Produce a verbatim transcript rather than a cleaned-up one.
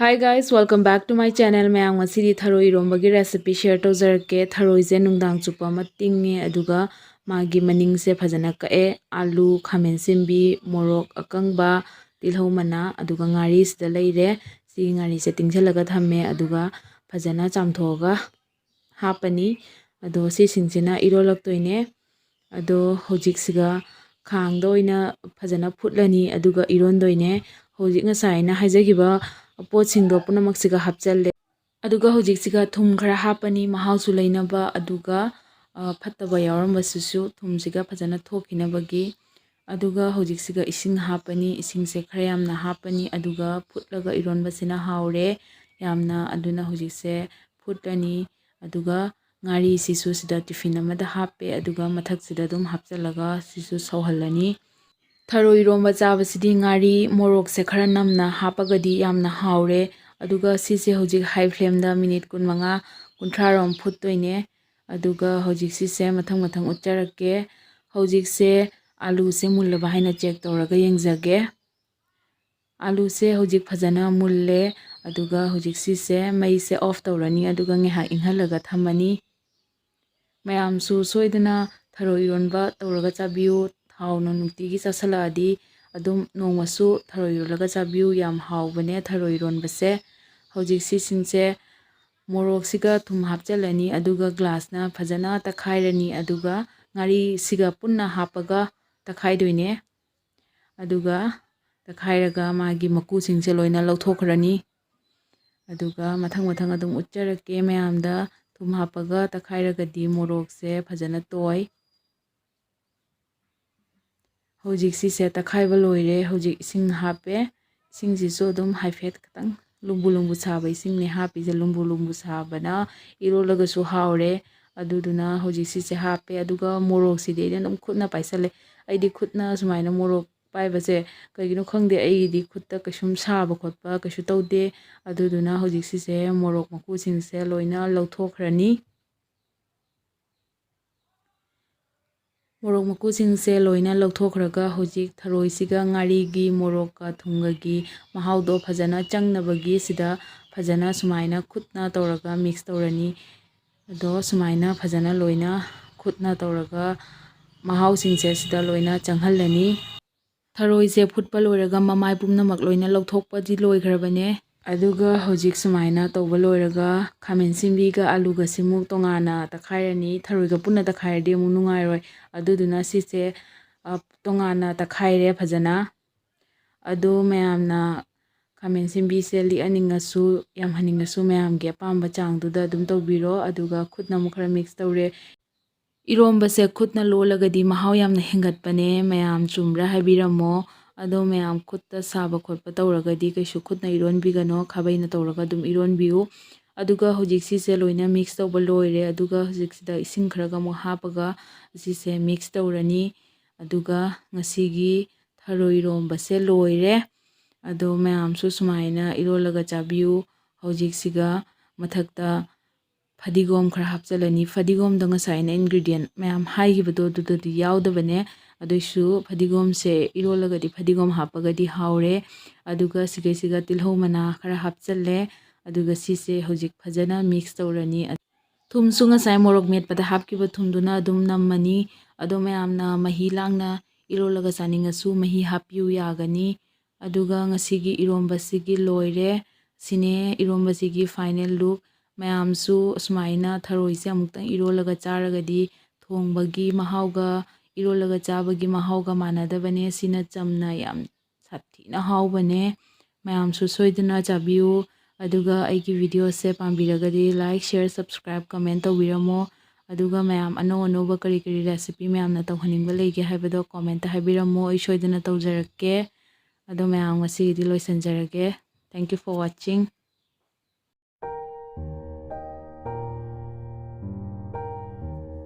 Hi guys, welcome back to my channel. ꯃꯌꯥꯝ, ꯉꯁꯤꯗꯤ ꯊꯔꯣꯏ ꯏꯔꯣꯝꯕꯒꯤ recipe share ꯇꯧꯖꯔꯛꯀꯦ꯫ ꯊꯔꯣꯏꯁꯦ ꯅꯨꯡꯗꯥꯡ ꯆꯨꯞꯄ ꯑꯃ ꯇꯤꯡꯉꯦ, ꯑꯗꯨꯒ ꯃꯥꯒꯤ ꯃꯅꯤꯡꯁꯦ ꯐꯖꯅ ꯀꯛꯑꯦ꯫ ꯑꯥꯂꯨ, ꯈꯥꯃꯦꯟ ꯑꯁꯤꯟꯕꯤ, ꯃꯣꯔꯣꯛ ꯑꯀꯪꯕ, ꯇꯤꯜꯍꯧ ꯃꯅꯥ, ꯑꯗꯨꯒ ꯉꯥꯔꯤꯁꯤꯗ ꯂꯩꯔꯦ꯫ ꯁꯤ ꯉꯥꯔꯤꯁꯦ ꯇꯤꯡꯁꯤꯜꯂꯒ ꯊꯝꯃꯦ, ꯑꯗꯨꯒ ꯐꯖꯅ ꯆꯥꯝꯊꯣꯛꯑꯒ ꯍꯥꯞꯄꯅꯤ꯫ ꯑꯗꯣ ꯁꯤꯁꯤꯡꯁꯤꯅ ꯏꯔꯣꯜꯂꯛꯇꯣꯏꯅꯦ꯫ ꯑꯗꯣ ꯍꯧꯖꯤꯛꯁꯤꯒ ꯈꯥꯡꯗ ꯑꯣꯏꯅ ꯐꯖꯅ ꯐꯨꯠꯂꯅꯤ, ꯑꯗꯨꯒ ꯏꯔꯣꯟꯗꯣꯏꯅꯦ꯫ ꯍꯧꯖꯤꯛ ꯉꯁꯥꯏ ꯑꯩꯅ ꯍꯥꯏꯖꯈꯤꯕ ꯄꯣꯠꯁꯤꯡꯗꯣ ꯄꯨꯝꯅꯃꯛꯁꯤꯒ ꯍꯥꯞꯆꯜꯂꯦ꯫ ꯑꯗꯨꯒ ꯍꯧꯖꯤꯛꯁꯤꯒ ꯊꯨꯝ ꯈꯔ ꯍꯥꯞꯄꯅꯤ, ꯃꯍꯥꯎꯁꯨ ꯂꯩꯅꯕ, ꯑꯗꯨꯒ, ꯑ, ꯐꯠꯇꯕ ꯌꯥꯎꯔꯝꯕꯁꯤꯁꯨ ꯊꯨꯝꯁꯤꯒ ꯐꯖꯅ ꯊꯣꯛꯈꯤꯅꯕꯒꯤ꯫ ꯑꯗꯨꯒ ꯍꯧꯖꯤꯛꯁꯤꯒ ꯏꯁꯤꯡ ꯍꯥꯞꯄꯅꯤ, ꯏꯁꯤꯡꯁꯦ ꯈꯔ ꯌꯥꯝꯅ ꯍꯥꯞꯄꯅꯤ, ꯑꯗꯨꯒ ꯐꯨꯠꯂꯒ ꯏꯔꯣꯟꯕꯁꯤꯅ ꯍꯥꯎꯔꯦ ꯌꯥꯝꯅ꯫ ꯑꯗꯨꯅ ꯍꯧꯖꯤꯛꯁꯦ ꯐꯨꯠꯂꯅꯤ, ꯑꯗꯨꯒ ꯉꯥꯔꯤꯁꯤꯁꯨ ꯁꯤꯗ ꯇꯤꯐꯤꯟ ꯑꯃꯗ ꯍꯥꯞꯄꯦ, ꯑꯗꯨꯒ ꯃꯊꯛꯁꯤꯗ ꯑꯗꯨꯝ ꯍꯥꯞꯆꯤꯜꯂꯒ ꯁꯤꯁꯨ ꯁꯧꯍꯜꯂꯅꯤ꯫ ꯊꯔꯣꯏ ꯏꯔꯣꯝꯕ ꯆꯥꯕꯁꯤꯗꯤ ꯉꯥꯔꯤ ꯃꯣꯔꯣꯛꯁꯦ ꯈꯔ ꯅꯝꯅ ꯍꯥꯞꯄꯒꯗꯤ ꯌꯥꯝꯅ ꯍꯥꯎꯔꯦ꯫ ꯑꯗꯨꯒ ꯁꯤꯁꯦ ꯍꯧꯖꯤꯛ high flameꯗ minute ꯀꯨꯟꯃꯉꯥ, ꯀꯨꯟꯊ꯭ꯔꯥ ꯔꯣꯝ ꯐꯨꯠꯇꯣꯏꯅꯦ꯫ ꯑꯗꯨꯒ ꯍꯧꯖꯤꯛ ꯁꯤꯁꯦ ꯃꯊꯪ ꯃꯊꯪ ꯎꯠꯆꯔꯛꯀꯦ꯫ ꯍꯧꯖꯤꯛꯁꯦ ꯑꯥꯂꯨꯁꯦ ꯃꯨꯜꯂꯕ ꯍꯥꯏꯅ check ꯇꯧꯔꯒ ꯌꯦꯡꯖꯒꯦ꯫ ꯑꯥꯂꯨꯁꯦ ꯍꯧꯖꯤꯛ ꯐꯖꯅ ꯃꯨꯜꯂꯦ꯫ ꯑꯗꯨꯒ ꯍꯧꯖꯤꯛ ꯁꯤꯁꯦ ꯃꯩꯁꯦ off ꯇꯧꯔꯅꯤ, ꯑꯗꯨꯒ ꯉꯥꯏꯍꯥꯛ ꯏꯪꯍꯜꯂꯒ ꯊꯝꯃꯅꯤ꯫ ꯃꯌꯥꯝꯁꯨ ꯁꯣꯏꯗꯅ ꯊꯔꯣꯏ ꯏꯔꯣꯟꯕ ꯇꯧꯔꯒ ꯆꯥꯕꯤꯌꯨ꯫ ꯊꯥꯎꯅ ꯅꯨꯡꯇꯤꯒꯤ ꯆꯥꯁꯤꯜꯂꯛꯑꯗꯤ ꯑꯗꯨꯝ ꯅꯣꯡꯃꯁꯨ ꯊꯔꯣꯏ ꯏꯔꯣꯜꯂꯒ ꯆꯥꯕꯤꯌꯨ꯫ ꯌꯥꯝ ꯍꯥꯎꯕꯅꯦ ꯊꯔꯣꯏ ꯏꯔꯣꯟꯕꯁꯦ꯫ ꯍꯧꯖꯤꯛ ꯁꯤꯁꯤꯡꯁꯦ ꯃꯣꯔꯣꯛꯁꯤꯒ ꯊꯨꯝ ꯍꯥꯞꯆꯤꯜꯂꯅꯤ, ꯑꯗꯨꯒ glassꯅ ꯐꯖꯅ ꯇꯛꯈꯥꯏꯔꯅꯤ, ꯑꯗꯨꯒ ꯉꯥꯔꯤꯁꯤꯒ ꯄꯨꯟꯅ ꯍꯥꯞꯄꯒ ꯇꯛꯈꯥꯏꯗꯣꯏꯅꯦ꯫ ꯑꯗꯨꯒ ꯇꯛꯈꯥꯏꯔꯒ ꯃꯥꯒꯤ ꯃꯀꯨꯁꯤꯡꯁꯦ ꯂꯣꯏꯅ ꯂꯧꯊꯣꯛꯈ꯭ꯔꯅꯤ꯫ ꯑꯗꯨꯒ ꯃꯊꯪ ꯃꯊꯪ ꯑꯗꯨꯝ ꯎꯠꯆꯔꯛꯀꯦ ꯃꯌꯥꯝꯗ꯫ ꯊꯨꯝ ꯍꯥꯞꯄꯒ ꯇꯛꯈꯥꯏꯔꯒꯗꯤ ꯃꯣꯔꯣꯛꯁꯦ ꯐꯖꯅ ꯇꯣꯏ꯫ ꯍꯧꯖꯤꯛ ꯁꯤꯁꯦ ꯇꯛꯈꯥꯏꯕ ꯂꯣꯏꯔꯦ꯫ ꯍꯧꯖꯤꯛ ꯏꯁꯤꯡ ꯍꯥꯞꯄꯦ꯫ ꯏꯁꯤꯡꯁꯤꯁꯨ ꯑꯗꯨꯝ ꯍꯥꯏꯐꯦꯠ ꯈꯤꯇꯪ ꯂꯨꯝꯕꯨ ꯂꯨꯝꯕꯨ ꯁꯥꯕ ꯏꯁꯤꯡꯅꯦ ꯍꯥꯞꯄꯤꯁꯦ꯫ ꯂꯨꯝꯕꯨ ꯂꯨꯝꯕꯨ ꯁꯥꯕꯅ ꯏꯔꯣꯜꯂꯒꯁꯨ ꯍꯥꯎꯔꯦ꯫ ꯑꯗꯨꯗꯨꯅ ꯍꯧꯖꯤꯛ ꯁꯤꯁꯦ ꯍꯥꯞꯄꯦ꯫ ꯑꯗꯨꯒ ꯃꯣꯔꯣꯛꯁꯤꯗꯤ ꯑꯩꯅ ꯑꯗꯨꯝ ꯈꯨꯠꯅ ꯄꯥꯏꯁꯜꯂꯦ꯫ ꯑꯩꯗꯤ ꯈꯨꯠꯅ ꯁꯨꯃꯥꯏꯅ ꯃꯣꯔꯣꯛ ꯄꯥꯏꯕꯁꯦ ꯀꯩꯒꯤꯅꯣ ꯈꯪꯗꯦ, ꯑꯩꯒꯤꯗꯤ ꯈꯨꯠꯇ ꯀꯩꯁꯨꯝ ꯁꯥꯕ ꯈꯣꯠꯄ ꯀꯩꯁꯨ ꯇꯧꯗꯦ꯫ ꯑꯗꯨꯗꯨꯅ ꯍꯧꯖꯤꯛ ꯁꯤꯁꯦ ꯃꯣꯔꯣꯛ ꯃꯀꯨꯁꯤꯡꯁꯦ ꯂꯣꯏꯅ ꯂꯧꯊꯣꯛꯈ꯭ꯔꯅꯤ꯫ ꯃꯣꯔꯣꯛ ꯃꯀꯨꯁꯤꯡꯁꯦ ꯂꯣꯏꯅ ꯂꯧꯊꯣꯛꯈ꯭ꯔꯒ ꯍꯧꯖꯤꯛ ꯊꯔꯣꯏꯁꯤꯒ ꯉꯥꯔꯤꯒꯤ ꯃꯣꯔꯣꯛꯀ ꯊꯨꯝꯒꯒꯤ ꯃꯍꯥꯎꯗꯣ ꯐꯖꯅ ꯆꯪꯅꯕꯒꯤ ꯁꯤꯗ ꯐꯖꯅ ꯁꯨꯃꯥꯏꯅ ꯈꯨꯠꯅ ꯇꯧꯔꯒ ꯃꯤꯛꯁ ꯇꯧꯔꯅꯤ꯫ ꯑꯗꯣ ꯁꯨꯃꯥꯏꯅ ꯐꯖꯅ ꯂꯣꯏꯅ ꯈꯨꯠꯅ ꯇꯧꯔꯒ ꯃꯍꯥꯎꯁꯤꯡꯁꯦ ꯁꯤꯗ ꯂꯣꯏꯅ ꯆꯪꯍꯜꯂꯅꯤ꯫ ꯊꯔꯣꯏꯁꯦ ꯐꯨꯠꯄ ꯂꯣꯏꯔꯒ ꯃꯃꯥꯏ ꯄꯨꯝꯅꯃꯛ ꯂꯣꯏꯅ ꯂꯧꯊꯣꯛꯄꯗꯤ ꯂꯣꯏꯈ꯭ꯔꯕꯅꯦ꯫ ꯑꯗꯨꯒ ꯍꯧꯖꯤꯛ ꯁꯨꯃꯥꯏꯅ ꯇꯧꯕ ꯂꯣꯏꯔꯒ ꯈꯥꯃꯦꯟ ꯑꯁꯤꯟꯕꯤꯒ ꯑꯂꯨꯒꯁꯤꯃꯨꯛ ꯇꯣꯉꯥꯟꯅ ꯇꯛꯈꯥꯏꯔꯅꯤ꯫ ꯊꯔꯣꯏꯒ ꯄꯨꯟꯅ ꯇꯛꯈꯥꯏꯔꯗꯤ ꯑꯃꯨꯛ ꯅꯨꯡꯉꯥꯏꯔꯣꯏ꯫ ꯑꯗꯨꯗꯨꯅ ꯁꯤꯁꯦ, ꯑ, ꯇꯣꯉꯥꯟꯅ ꯇꯛꯈꯥꯏꯔꯦ ꯐꯖꯅ꯫ ꯑꯗꯣ ꯃꯌꯥꯝꯅ ꯈꯥꯃꯦꯟ ꯑꯁꯤꯟꯕꯤꯁꯦ ꯂꯤꯛꯍꯟꯅꯤꯡꯉꯁꯨ, ꯌꯥꯝꯍꯟꯅꯤꯡꯉꯁꯨ ꯃꯌꯥꯝꯒꯤ ꯑꯄꯥꯝꯕ ꯆꯥꯡꯗꯨꯗ ꯑꯗꯨꯝ ꯇꯧꯕꯤꯔꯣ꯫ ꯑꯗꯨꯒ ꯈꯨꯠꯅ ꯑꯃꯨꯛ ꯈꯔ ꯃꯤꯛꯁ ꯇꯧꯔꯦ꯫ ꯏꯔꯣꯝꯕꯁꯦ ꯈꯨꯠꯅ ꯂꯣꯜꯂꯒꯗꯤ ꯃꯍꯥꯎ ꯌꯥꯝꯅ ꯍꯦꯟꯒꯠꯄꯅꯦ꯫ ꯃꯌꯥꯝ ꯆꯨꯝꯕ꯭ꯔꯥ ꯍꯥꯏꯕꯤꯔꯝꯃꯣ꯫ ꯑꯗꯣ ꯃꯌꯥꯝ ꯈꯨꯠꯇ ꯁꯥꯕ ꯈꯣꯠꯄ ꯇꯧꯔꯒꯗꯤ ꯀꯩꯁꯨ ꯈꯨꯠꯅ ꯏꯔꯣꯟꯕꯤꯒꯅꯣ, ꯈꯥꯕꯩꯅ ꯇꯧꯔꯒ ꯑꯗꯨꯝ ꯏꯔꯣꯟꯕꯤꯌꯨ꯫ ꯑꯗꯨꯒ ꯍꯧꯖꯤꯛ ꯁꯤꯁꯦ ꯂꯣꯏꯅ ꯃꯤꯛꯁ ꯇꯧꯕ ꯂꯣꯏꯔꯦ꯫ ꯑꯗꯨꯒ ꯍꯧꯖꯤꯛꯁꯤꯗ ꯏꯁꯤꯡ ꯈꯔꯒ ꯑꯃꯨꯛ ꯍꯥꯞꯄꯒ ꯁꯤꯁꯦ ꯃꯤꯛꯁ ꯇꯧꯔꯅꯤ꯫ ꯑꯗꯨꯒ ꯉꯁꯤꯒꯤ ꯊꯔꯣꯏ ꯏꯔꯣꯝꯕꯁꯦ ꯂꯣꯏꯔꯦ꯫ ꯑꯗꯣ ꯃꯌꯥꯝꯁꯨ ꯁꯨꯃꯥꯏꯅ ꯏꯔꯣꯜꯂꯒ ꯆꯥꯕꯤꯌꯨ꯫ ꯍꯧꯖꯤꯛꯁꯤꯒ ꯃꯊꯛꯇ ꯐꯗꯤꯒꯣꯝ ꯈꯔ ꯍꯥꯞꯆꯤꯜꯂꯅꯤ꯫ ꯐꯗꯤꯒꯣꯝꯗꯣ ꯉꯁꯥꯏ ꯑꯩꯅ ꯏꯟꯒ꯭ꯔꯤꯗꯤꯌꯦꯟ ꯃꯌꯥꯝ ꯍꯥꯏꯈꯤꯕꯗꯣ ꯑꯗꯨꯗꯗꯤ ꯌꯥꯎꯗꯕꯅꯦ꯫ ꯑꯗꯨꯏꯁꯨ ꯐꯗꯤꯒꯣꯝꯁꯦ ꯏꯔꯣꯜꯂꯒꯗꯤ ꯐꯗꯤꯒꯣꯝ ꯍꯥꯞꯄꯒꯗꯤ ꯍꯥꯎꯔꯦ꯫ ꯑꯗꯨꯒ ꯁꯤꯒꯩꯁꯤꯒ ꯇꯤꯜꯍꯧ ꯃꯅꯥ ꯈꯔ ꯍꯥꯞꯆꯜꯂꯦ꯫ ꯑꯗꯨꯒ ꯁꯤꯁꯦ ꯍꯧꯖꯤꯛ ꯐꯖꯅ ꯃꯤꯛꯁ ꯇꯧꯔꯅꯤ꯫ ꯊꯨꯝꯁꯨ ꯉꯁꯥꯏ ꯃꯣꯔꯣꯛ ꯃꯦꯠꯄꯗ ꯍꯥꯞꯈꯤꯕ ꯊꯨꯝꯗꯨꯅ ꯑꯗꯨꯝ ꯅꯝꯃꯅꯤ꯫ ꯑꯗꯣ ꯃꯌꯥꯝꯅ ꯃꯍꯤ ꯂꯥꯡꯅ ꯏꯔꯣꯜꯂꯒ ꯆꯥꯅꯤꯡꯉꯁꯨ ꯃꯍꯤ ꯍꯥꯞꯄꯤꯌꯨ ꯌꯥꯒꯅꯤ꯫ ꯑꯗꯨꯒ ꯉꯁꯤꯒꯤ ꯏꯔꯣꯝꯕꯁꯤꯒꯤ ꯂꯣꯏꯔꯦ꯫ ꯁꯤꯅꯦ ꯏꯔꯣꯝꯕꯁꯤꯒꯤ ꯐꯥꯏꯅꯦꯜ ꯂꯨꯛ꯫ ꯃꯌꯥꯝꯁꯨ ꯑꯁꯨꯃꯥꯏꯅ ꯊꯔꯣꯏꯁꯦ ꯑꯃꯨꯛꯇꯪ ꯏꯔꯣꯜꯂꯒ ꯆꯥꯔꯒꯗꯤ ꯊꯣꯡꯕꯒꯤ ꯃꯍꯥꯎꯒ ꯏꯔꯣꯜꯂꯒ ꯆꯥꯕꯒꯤ ꯃꯍꯥꯎꯒ ꯃꯥꯟꯅꯗꯕꯅꯦ꯫ ꯁꯤꯅ ꯆꯝꯅ ꯌꯥꯝ ꯁꯥꯊꯤꯅ ꯍꯥꯎꯕꯅꯦ꯫ ꯃꯌꯥꯝꯁꯨ ꯁꯣꯏꯗꯅ ꯆꯥꯕꯤꯌꯨ꯫ ꯑꯗꯨꯒ ꯑꯩꯒꯤ ꯚꯤꯗꯤꯑꯣꯁꯦ ꯄꯥꯝꯕꯤꯔꯒꯗꯤ like, share, subscribe, comment ꯇꯧꯕꯤꯔꯝꯃꯣ꯫ ꯑꯗꯨꯒ ꯃꯌꯥꯝ ꯑꯅꯧ ꯑꯅꯧꯕ ꯀꯔꯤ ꯀꯔꯤ recipe ꯃꯌꯥꯝꯅ ꯇꯧꯍꯟꯅꯤꯡꯕ ꯂꯩꯒꯦ ꯍꯥꯏꯕꯗꯣ comment ꯍꯥꯏꯕꯤꯔꯝꯃꯣ꯫ ꯑꯩ ꯁꯣꯏꯗꯅ ꯇꯧꯖꯔꯛꯀꯦ꯫ ꯑꯗꯣ ꯃꯌꯥꯝ ꯉꯁꯤꯒꯤꯗꯤ ꯂꯣꯏꯁꯤꯟꯖꯔꯒꯦ꯫ Thank you for watching.